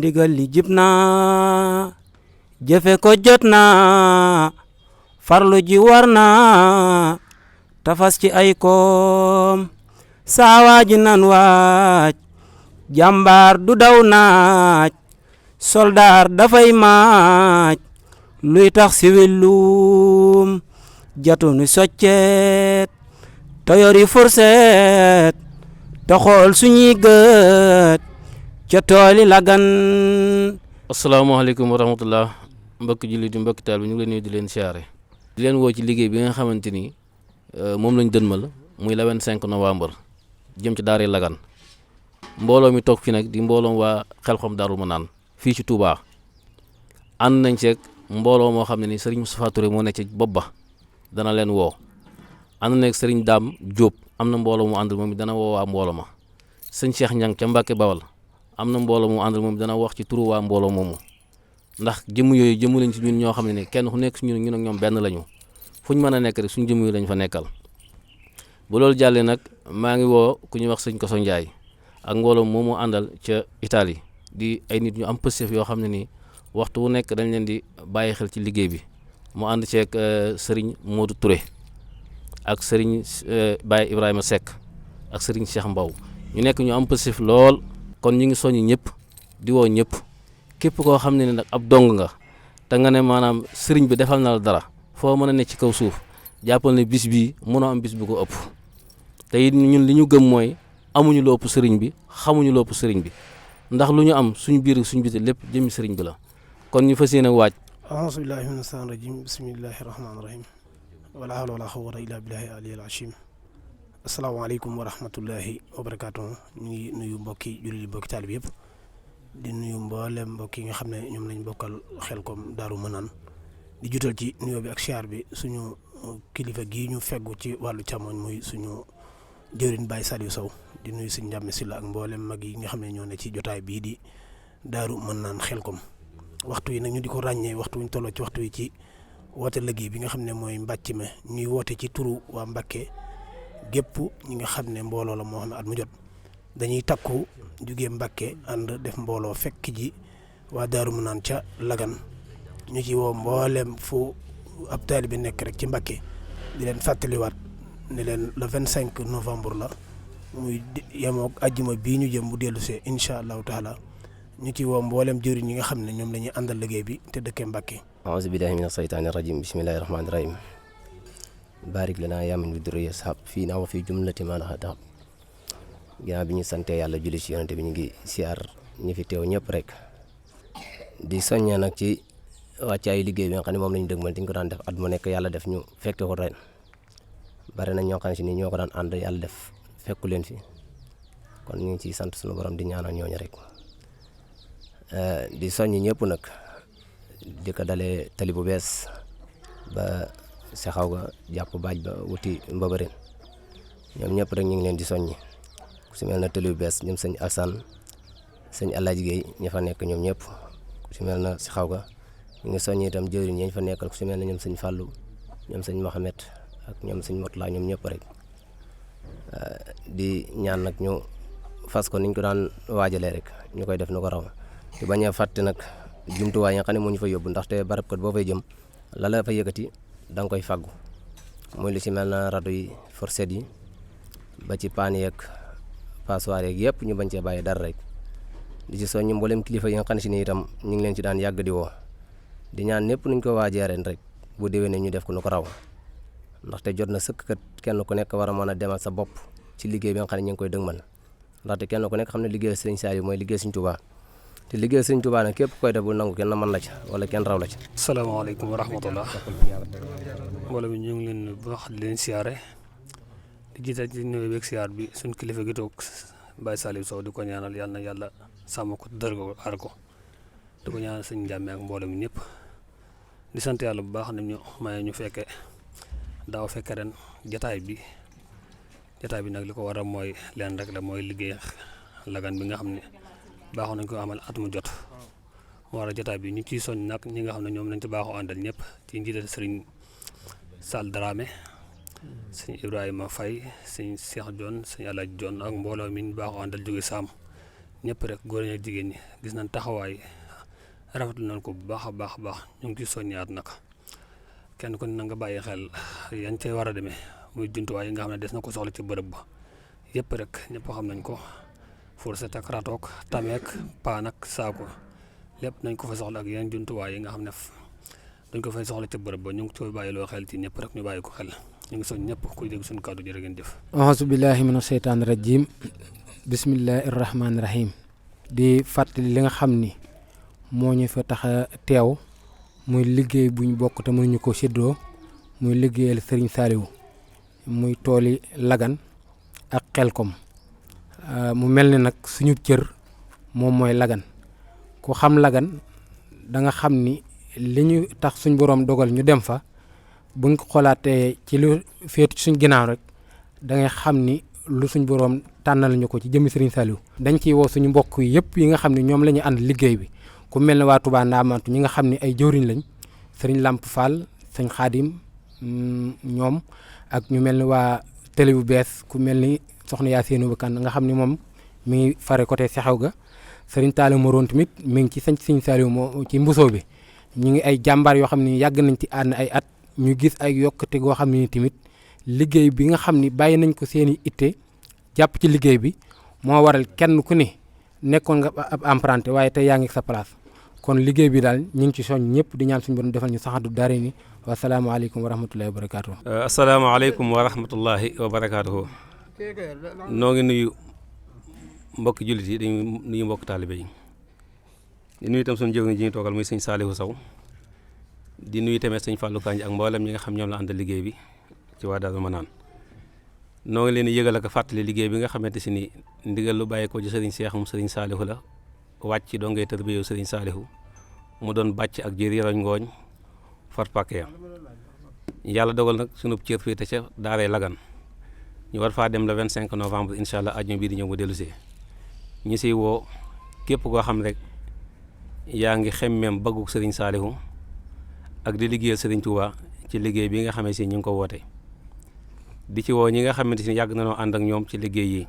ndigal li jib na jëfe ko jot na farlu ji war na tafas ci ay koom saawaaji nan waaj jàmbaar du daw naaj soldaar dafay maaj luy tax si willum jatunu soccet te yori furset te xool suñuy gët ca tooli Lagan. asalaamaaleykum wa rahmatullah mbokki jullit yi mbokki taal bi ñu ngi leen nuyu di leen siyaare di leen woo ci liggéey bi nga xamante ni moom lañ dënmal muy le 25 novembre jëm ci daara Lagan mbooloo mi toog fi nag di mbooloom waa Xelkom Daaru Manaan fii ci Touba ànd nañ ceeg mbooloo moo xam ne ni Serigne Moustapha Touré moo nekk ci bopp ba dana leen woo ànd nañ Serigne Dame Diop am na mbooloo mu àndal moom it dana woo waa mbooloo ma sëñ Cheikh Niang ca Mbacke Bawal am na mbooloo mu àndal moom dana wax ci turu waa mbooloo moomu ndax jëmm yooyu jëmm lañ ci ñun ñoo xam ne ne kenn ku nekk si ñun ak ñoom benn lañu fu ñu mën a nekk rek suñu jëmm yi lañ fa nekkal bu loolu jàllee nag maa ngi woo ku ñuy wax sëñ Koso Ndiaye ak mbooloo moomu àndal ca Italie di ay nit ñu am pëstef yoo xam ne nii waxtu wu nekk dañ leen di bàyyi xel ci liggéey bi mu ànd ceeg Serigne Modou Touré ak Serigne Baye Ibrahima Seck ak Serigne Cheikh Mbaw ñu nekk ñu am pëstef lool kon ñu ngi soññ ñëpp di woo ñëpp képp koo xam ne nag ab dong nga te nga ne maanaam sëriñ bi defal na la dara foo mën a ne ci kaw suuf jàppal ne bis bii mënoo am bis bu ko ëpp te it ñun li ñu gëm mooy amuñu lu ëpp sëriñ bi xamuñu lu ëpp sëriñ bi ndax lu ñu am suñu biir ak suñu biti lépp jëmmi sëriñ bi la kon ñu fas yéene waaj. a'uuzu billaahi mina shaytaani rajiim bismillaahi rahmaani rahiim wala hawla wala quwwata illaa billaahi aliyyil aziim asalaamaaleykum wa rahmatullahi wa barakaatuh. ñu ngi nuyu mbokki jullit yi mbokki taalib yëpp di nuyu mboolem mbokk yi nga xam ne ñoom lañ bokkal Xelkom Daaru Manaan di jutal ci nuyoo bi ak siyaar bi suñu kilifa gii ñu feggu ci wàllu càmmoñ muy suñu jëwriñ Baye Saliou Sow di nuyu suñu Njàmme Silla ak mboolem mag yi nga xam ne ñoo ne ci jotaay bii di Daaru Manaan Xelkom. waxtu yi nag ñu di ko ràññee waxtu wi ñu tolloo ci waxtu wi ci woote liggéey bi nga xam ne mooy mbàcc me ñuy woote ci turu waa Mbàkke gépp ñi nga xam ne mbooloo la moo xam ne at mu jot dañuy takku jugee Mbàkke ànd def mbooloo fekk ji waa Daaru Manaan ca Lagan ñu ci woo mboolem fu ab taalibe bi nekk rek ci Mbàkke di leen fàttaliwaat ne leen le 25 novembre la muy yemoog ajjuma bii ñu jëm bu dellu see incha allahu taala ñu ci woo mboolem jëriñ ñi nga xam ne ñoom la ñuy àndal liggéey bi te dëkkee Mbàkke. a'uuzu billaahi mina shaytaani rajiim bismillaahi rahmaani rahiim baarik lanaa yaa man bi durri yashab fii naa wa fii jumlati maa lahaa tahab ginnaaw bi ñu sante yàlla julli ci yonente bi ñu ngi siyaar ñi fi teew ñëpp rek di soññee nag ci wàccaayu liggéey bi nga xam ne moom la ñu dëgmal dañ ko daan def at mu nekk yàlla def ñu fekke ko ren bari nañ ñoo xam ne si nii ñoo ko daan ànd yàlla def fekku leen fi kon ñu ngi ciy sant suñu borom di ñaanal ñooñu rek di soññ ñëpp nag di ko dalee tali bu bees ba sexaw ga jàpp baaj ba wuti Mbabëreen ñoom ñëpp rek ñu ngi leen di soññi ku si mel na tali bu bees ñoom sëñ Alsaan sëñ Alaaji Géey ña fa nekk ñoom ñëpp ku si mel na sexaw ga ñu ngi soññi itam jëwriñ ñañ fa nekkal ku si mel na ñoom sëñ Fàllu ñoom sëñ Mohamed ak ñoom sëñ Motla ñoom ñëpp rek di ñaan nag ñu fas ko niñ ko daan waajalee rek ñu koy def nu ko raw te bañ a fàtte nag jumtuwaay yi nga xam ne moo ñu fa yóbbu ndaxte barab kat boo fay jëm la la fa yëkkati da nga koy faggu muy lu ci mel na rajo yi fourchette yi ba ci paan yeeg passoire yeeg yëpp ñu bañ cee bàyyi dara rek di ci soññ mboolem kilifa yi nga xam ne si ni itam ñu ngi leen ci daan yàgg di woo di ñaan ñëpp nuñ ko waajee ren rek bu déwénee ñu def ko nu ko raw ndaxte jot na sëkk kat kenn ku nekk war a mën a demal sa bopp ci liggéey bi nga xam ne ñu ngi koy dëgmal ndaxte kenn ku nekk xam ne liggéey Sëriñ Saliou mooy liggéey Sëriñ Tuubaa te liggéey Sëriñ Tuubaa nag képp koy def bu nangu kenn mën la ca wala kenn raw la ca. asalaamaaleykum wa rahmatullah mbooloo mi ñu ngi leen bu wax di leen siyaare di jiital ci nuyoo beeg siyaar bi suñ kilifa gi toog Baye Saliou Sow di ko ñaanal yàlla na yàlla sàmm ko dër ko aar ko di ko ñaanal sëñ Njàmme ak mbooloo mi ñëpp di sant yàlla bu baax ne ñu maye ñu fekke daaw fekke ren jataay bi nag li ko waral mooy leen rek la mooy liggéey Lagan bi nga xam ne baaxoon nañ ko amal at mu jot mu war a jotaay bi ñu ciy soñ nag ñi nga xam ne ñoom lañ ci baaxoo àndal ñëpp ci njiital sëriñ Sall Dramé sëñ Ibrahima Faye sëñ Cheikh Dione sëñ Alaaji Dione ak mbooloo mi ñu baaxoo àndal jóge Saam ñëpp rek góor ñi ak jigéen ñi gis nañ taxawaay rafetlu nañ ko bu baax a baax ñu ngi ciy soññaat nag kenn ku ne na nga bàyyi xel yan cay war a demee muy jumtuwaay yi nga xam ne des na ko soxla ci bërëb ba yëpp rek ñëpp xam nañ ko fourchette ak râteau ak tameek paan ak saako lépp nañ ko fa soxla ak yeneen jumtuwaay yi nga xam ne dañ ko fay soxla ci bërëb ba ñu ngi koy bàyyiloo xel ci ñëpp rek ñu bàyyi ko xel ñu ngi soñ ñëpp kuy dégg suñu kàddu jërë ngeen jëf. auzu billahi mina sheytaani rajim bismillahi rahmaani rahim di fàttali li nga xam ni moo ñu fa tax a teew muy liggéey buñ bokk te mënuñu ko séddoo muy liggéeyal Serigne Saliou muy tooli Lagan ak Xelkom mu mel ni nag suñu cër moom mooy Lagan ku xam Lagan da nga xam ni li ñu tax suñ boroom dogal ñu dem fa buñ ko xoolaatee ci lu féetu suñ ginnaaw rek da ngay xam ni lu suñ boroom tànnal ñu ko ci jëmmi Serigne Saliou dañ ciy woo suñu mbokk yëpp yi nga xam ne ñoom la ñu ànd liggéey bi ku mel ne waa Touba Ndamatu ñi nga xam ne ay jëwriñ lañ Serigne Lamp Fall sëñ Xaadim ñoom ak ñu mel ni waa télé bu bees ku mel ni soxna Yacine Ba Kane nga xam ne moom mi ngi fare côté Sexew ga Serigne Talla Moroon tamit mi ngi ci sañ Serigne Saliou moo ci mbusoo bi ñu ngi ay jàmbaar yoo xam ne yàgg nañ ci ànd ay at ñu gis ay yokkute goo xam ne tamit liggéey bi nga xam ni bàyyi nañ ko seen i itte jàpp ci liggéey bi moo waral kenn ku ne nekkoon nga ab emprunté waaye tey yaa ngi sa place kon liggéey bi daal ñu ngi ci soñ ñëpp di ñaan suñu borom defal ñu saxadu dare ni wa salaamaaleykum wa rahmatullahi wa barakaatu. asalaamaaleykum wa rahmatullahi wa barakaatu. noo ngi nuyu mbokki jullit yi dañuy nuyu mbokk taalibe yi di nuyu itam suñu jëwriñ ji ñu toogal muy sëñ Saalihu Sow di nuyu tamit sëñ Fallou Kanji ak mboolem ñi nga xam ñoom la àndal liggéey bi ci waa Daaru Manaan noo ngi leen di yëgal ak fàttali liggéey bi nga xamante si ni ndigal lu bàyyi ko ci sëriñ Seex mu sëriñ Saalihu la wàcc ci dongay tërbiyewu sëriñ Saalihu mu doon bàcc ak jëri roñ ngooñ far pàkke yàlla dogal nag sunub cër féete ca daaree Lagan ñu war faa dem le 25 novembre incha allah ajjuma bii di ñëw bu dellusee ñu siy woo képp koo xam rek yaa ngi xemmeem bëgguk sëriñ Saalihu ak di liggéeyal sëriñ Touba ci liggéey bi nga xamee si ñu ngi ko woote di ci woo ñi nga xamante si yàgg na noo ànd ak ñoom ci liggéey yi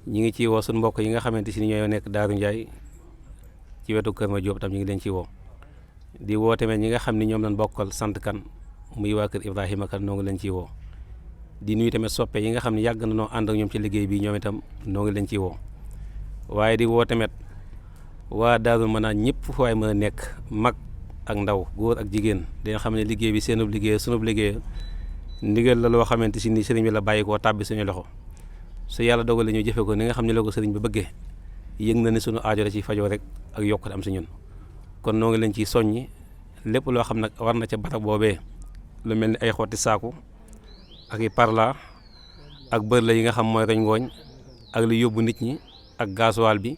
ñi ngi ciy woo suñu mbokk yi nga xamante si ñooy nekk Daaru Njaay ci wetu Kër Ma Jóob tam ñu ngi leen ciy woo di woo tamit ñi nga xam ni ñoom lañ bokkal sant kan muy waa kër Ibrahima kan noo ngi leen ciy woo di nuyu tamit soppe yi nga xam ne yàgg na noo ànd ak ñoom ci liggéey bi ñoom itam noo ngi leen ciy woo waaye di woo tamit waa Daaru Manaan ñëpp fu waay mën a nekk mag ak ndaw góor ak jigéen dina xam ne liggéey bi seenub liggéey sunub liggéey ndigal la loo xamante si ni sëriñ bi la bàyyi koo tàbbi suñu loxo su yàlla dogal la ñu jëfe ko ni nga xam ne la ko sëriñ bi bëggee yëg na ne suñu aajo la ci fajoo rek ak yokkute am si ñun kon noo ngi leen ciy soññi lépp loo xam nag war na ca barab boobee lu mel ni ay xotti saaku ak i parla ak bër la yi nga xam mooy roñ ngooñ ak li yóbbu nit ñi ak gasoil bi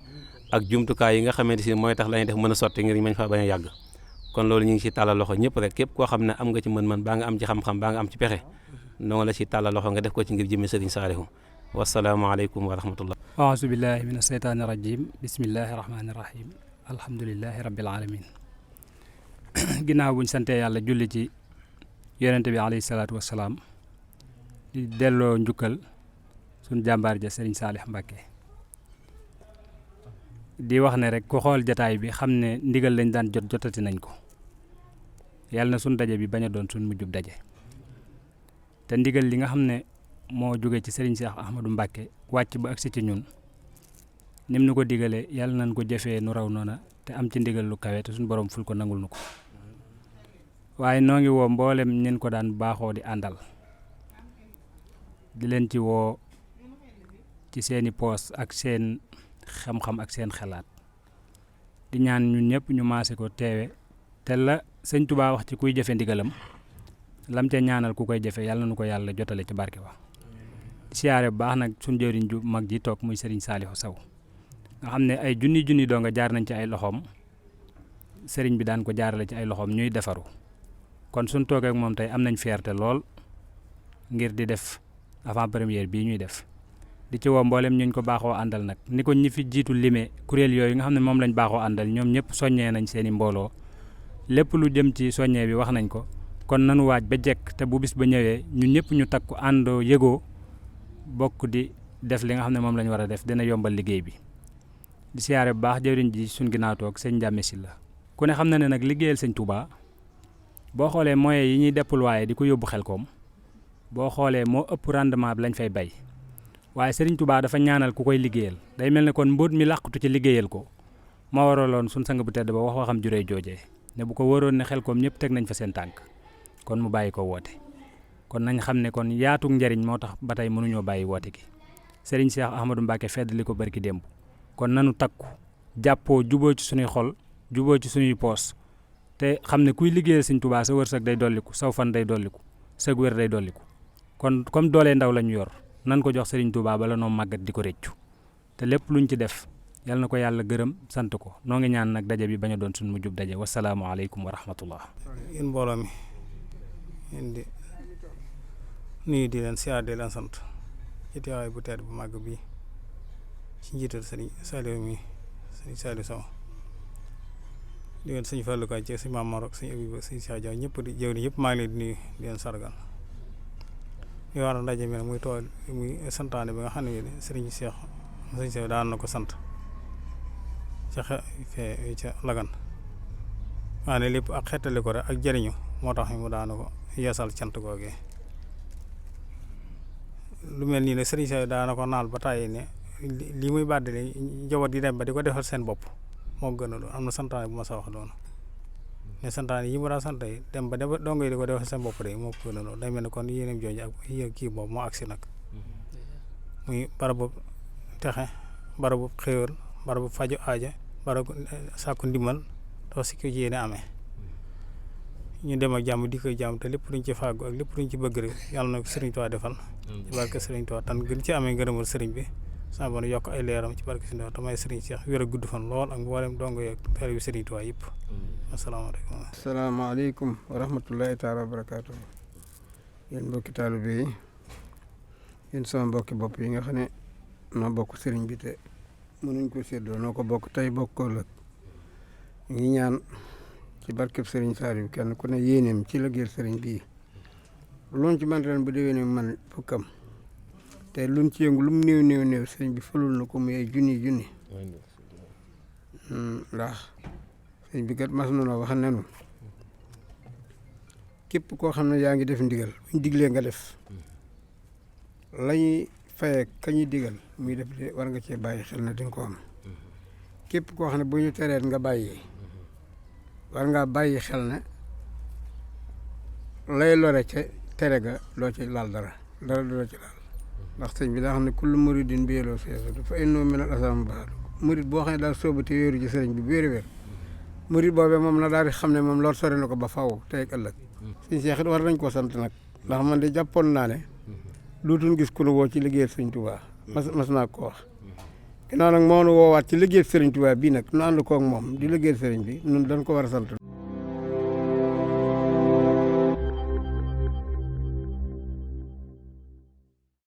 ak jumtukaay yi nga xamante si mooy tax la ñuy def mën a sotti ngir mañ fa bañ a yàgg kon loolu ñu ngi ci tàllal loxo ñëpp rek képp koo xam ne am nga ci mën-mën baa nga am ci xam-xam baa nga am ci pexe noo la ci tàllal loxo nga def ko ci ngir jëmmi sëriñ Saalihu wasalaamaaleykum wa rahmatullah aouzu billahi min asheytaani rajim bismillahi rahmaani rahim alhamdulilahi rabbil alamin ginnaaw buñ santee yàlla julli ci yonente bi alayhi salaatu wasalaam di delloo njukkal suñ jàmbaar ja sëriñ Saalih Mbàkke di wax ne rek ku xool jataay bi xam ne ndigal lañ daan jotati nañ ko yàlla na suñ daje bi bañ a doon suñ mujjub daje te ndigal li nga xam ne moo jóge ci sëriñ Cheikh Ahmadou Mbàkke wàcc ba agsi ci ñun nim nu ko digalee yàlla nañ ko jëfee nu raw noona te am ci ndigal lu kawe te suñ borom ful ko nangul nu ko waaye noo ngi woo mboolem ñeen ko daan baaxoo di àndal di leen ci woo ci seeni poos ak seen xam-xam ak seen xalaat di ñaan ñun ñëpp ñu maase ko teewe te la sëñ Tuubaa wax ci kuy jëfe ndigalam lam ca ñaanal ku koy jëfe yàlla na nu ko yàlla jotale ci barke ba siyaare bu baax nag suñ jëriñ ju mag ji toog muy sëriñ Saalihu Sow nga xam ne ay junni doo nga jaar nañ ci ay loxoom sëriñ bi daan ko jaarale ci ay loxoom ñuy defaru kon suñ toogee ak moom tey am nañ fierté lool ngir di def avant première bii ñuy def di ci woo mboolem ñu ko baaxoo àndal nag ni ko ñi fi jiitu limee kuréel yooyu nga xam ne moom lañ baaxoo àndal ñoom ñëpp soññee nañ seeni mbooloo lépp lu jëm ci soññee bi wax nañ ko kon nanu waaj ba jekk te bu bis ba ñëwee ñun ñëpp ñu takku àndoo yëgoo bokk di def li nga xam ne moom lañ war a def dina yombal liggéey bi di siyaare bu baax jëwriñ ji suñ ginnaaw toog sëñ Ndiame Sylla ku ne xam na ne nag liggéeyal sëñ Touba boo xoolee moyens yi ñuy déployer di ko yóbbu Xelkom boo xoolee moo ëpp rendement bi lañ fay bay waaye Serigne Touba dafa ñaanal ku koy liggéeyal day mel ne kon mbóot mi làqatu ci liggéeyal ko moo waraloon suñ sang bu tedd ba wax waxam juree joojee ne bu ko waroon ne Xelkom ñëpp teg nañ fa seen tànk kon mu bàyyi ko woote kon nañ xam ne kon yaatug njariñ moo tax ba tey mënuñoo bàyyi woote gi Serigne Cheikh Ahmadou Mbacke fedd li ko barki démb kon nanu takku jàppoo juboo ci suñuy xol juboo ci suñuy poos te xam ne kuy liggéeyal Sëñ Touba sa wërsëg day dolliku saw fan day dolliku sa wér day dolliku kon comme doolee ndaw la ñu yor nan ko jox Serigne Touba bala noo màggat di ko réccu te lépp luñ ci def yal na ko yàlla gërëm sant ko noo ngi ñaan nag daje bi bañ a doon suñ mujjub daje wasalaamualeykum wa rahmatullah. yéen mbooloo mi yéen di nuyu di leen siyaar di leen sant ci teewaay bu tedd bu màgg bi ci njiital Serigne Saliou mi Serigne Saliou Sow di leen sëñ Fallou Ka ci sëñ Mame Mor ak sëñ Abibou sëñ Cheikh Diaw ñëpp di jëw ni yëpp maa ngi leen di nuyu di leen sargal li war a ndaje mi nag muy tool muy santaane bi nga xam ne Serigne Cheikh sëñ Cheikh daan na ko sant ca fee ca Lagan maa ne lépp ak xettali ko rek ak jëriñu moo tax mu daana ko yeesal cant googee lu mel nii ne Serigne Cheikh daana ko naal ba tàyyi ne lii muy bàddale njaboot gi dem ba di ko defal seen bopp moo gën a doon am na santaane bu ma sa wax doon ne santaane yi mu daa sant yi dem ba dongo yi di ko defal seen bopp de moo ko gën a doon day mel ne kon yéenam jooju ak yéen kii boobu moo agsi nag muy barabu texe barabu xéewal barabu faju aaja barabu sàkku ndimbal doo si ko yéene amee ñu dem ak jàmm di ko jàmm te lépp luñ ci fàggu ak lépp luñ ci bëgg rek yàlla na ko Serigne Touba defal ci barke Serigne Touba tan gën ci amee ngërëmal Serigne bi sama bon yokk ay leeram ci barke Serigne Touba tamay Serigne Cheikh wér a gudd fan lool ak mboolem dongo yeeg teel bi Serigne Touba yëpp asalaamaaleykum. asalaamaaleykum wa rahmatullahi taala wa barakaatu yéen mbokki taalibe yi yéen sama mbokki bopp yi nga xam ne noo bokk Serigne bi te mënuñ ko séddoo noo ko bokk tey bokkoo la ñu ngi ñaan ci barkeb Serigne Saliou kenn ku ne yéeneem ci liggéeyal Serigne bii luñ ci man ren bu déwénee man fukkam te luñ ci yëngu lu mu néew Serigne bi falul na ko muy ay junni ndax Serigne bi kat mas na wax nenu képp koo xam ne yaa ngi def ndigal buñ diglee nga def lañuy fayee kañuy digal muy def de war nga cee bàyyi xel na dinga ko am képp koo xam ne bu ñu tereet nga bàyyi war ngaa bàyyi xel ne lay lore ca tere ga doo ci laal dara doo ci laal ndax sëñ bi daa xam ne kullu muridin bi yeloo feesu dafa innoo minal asam baadu murid boo xam ne daal soobu te wéeru ci sëriñ bi wéer murid boobee moom na daal di xam ne moom loolu sori na ko ba faw tey ak ëllëg sëñ Cheikh it war nañ koo sant nag ndax man de jàppoon naa ne duutuñ gis ku nu woo ci liggéeyal sëñ Touba mas naa ko wax ginnaaw nag moo nu woowaat ci liggéeyal sëriñ Touba bii nag nu ànd koog moom di liggéeyal sëriñ bi nun dañ ko war a sant